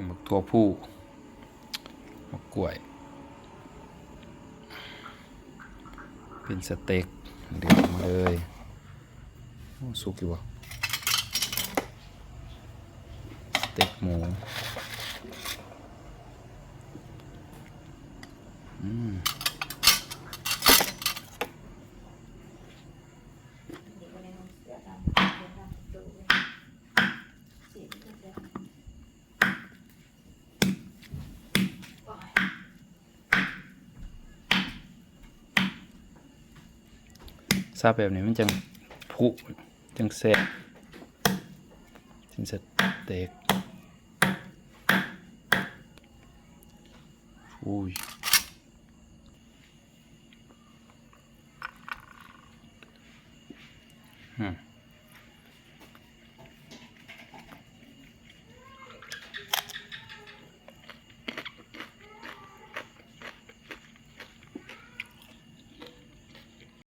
ໝາກຖົ່ວພູ ໝາກກ້ວຍ ເປັນສະເຕັກ ເດືອດມາເລີຍ. ໂອ້ ສຸກຢູ່ບໍ່? ສະເຕັກໝູ ອືມ. ສັບແບບນີ້ມັນຈັ່ງຜຸ ຈັ່ງແຊບ ຊິນສະເຕັກ. ໂອ້ຍ ອືມ.